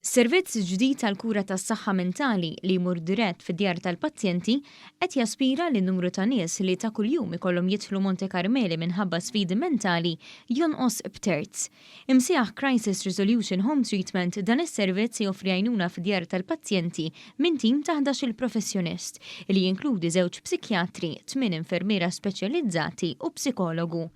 Servizz ġdid għall-kura tas-saħħa mentali li jmur dirett fid-djar tal-pazjenti qed jaspira li n-numru ta' nies li ta' kuljum ikollhom jidħlu Monte Karmeli minħabba sfidi mentali jonqos b'terz. Imsejjaħ Crisis Resolution Home Treatment, dan is-servizz se joffri għajnuna fid-djar tal-pazjenti minn tim ta' ħdax-il professjonist li jinkludi żewġ psikjatri, tmien infermiera speċjalizzati u psikologu.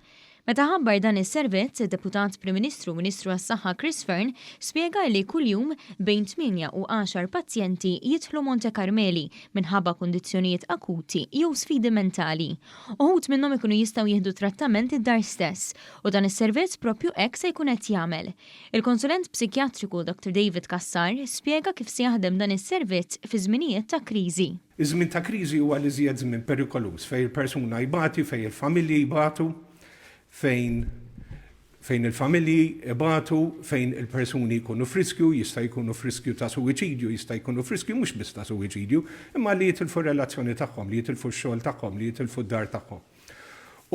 Meta ħabbar dan is-servizz, id-Deputat Prim Ministru u Ministru għas-Saħħa Chris Fearne spjega li kuljum bejn tmienja u għaxar pazjenti jidħlu Monte Karmeli minħabba kundizzjonijiet akuti jew sfidi mentali. Uħud minnhom ikunu jistgħu jieħdu trattament id-dar stess u dan is-servizz proprju hekk se jkun qed jagħmel. Il-konsulent psikjatriku Dr David Cassar spjega kif se jaħdem dan is-servizz fi żminijiet ta' kriżi. Iż-żmien ta' kriżi huwa l-iżjed żmien perikoluż fejn il-persuna jbati, fejn il-familji jbatu, fejn fejn il-familji ibatu, fejn il-persuni jkunu f'riskju, jista' jkunu f'riskju ta' suwiċidju, jista' jkunu f'riskju mhux biss ta' suwiċidju, imma li jitilfu r-relazzjoni tagħhom, li jitilfu x-xogħol tagħhom, li jitilfu d-dar tagħhom.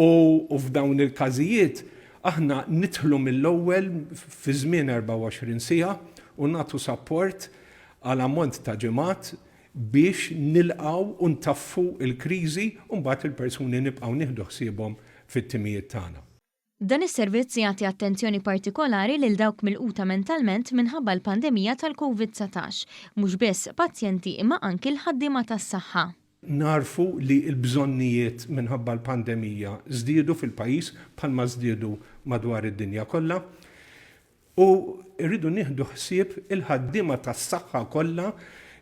U f'dawn il-każijiet aħna nidħlu mill-ewwel fi żmien 24 siegħa u nagħtu sapport għal ammont ta' ġimgħat biex nilqgħu u ntaffu l-kriżi u mbagħad il-persuni nibqgħu nieħdu ħsiebhom fit-timijiet tagħna. Dan is-servizz jagħti attenzjoni partikolari lil dawk milquta mentalment minħabba l-pandemija tal-Covid 19, mhux biss pazjenti imma anki l-ħaddiema tas-saħħa. Nagħrfu li l-bżonnijiet minħabba l-pandemija żdiedu fil-pajjiż bħalma żdiedu madwar id-dinja kollha. U rridu nieħdu ħsieb il-ħaddiema tas-saħħa kollha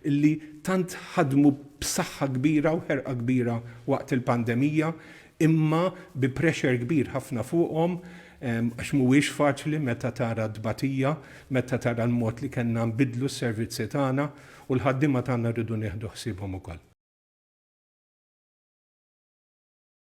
li tant ħadmu b'saħħa kbira u ħerqa kbira waqt il-pandemija imma bi pressure kbir ħafna fuqhom għax mhuwiex faċli meta tara t-tbatija, meta tara l-mod li kellna nbiddlu s-servizzi tagħna u l-ħaddiema tagħna rridu nieħdu ħsiebhom ukoll.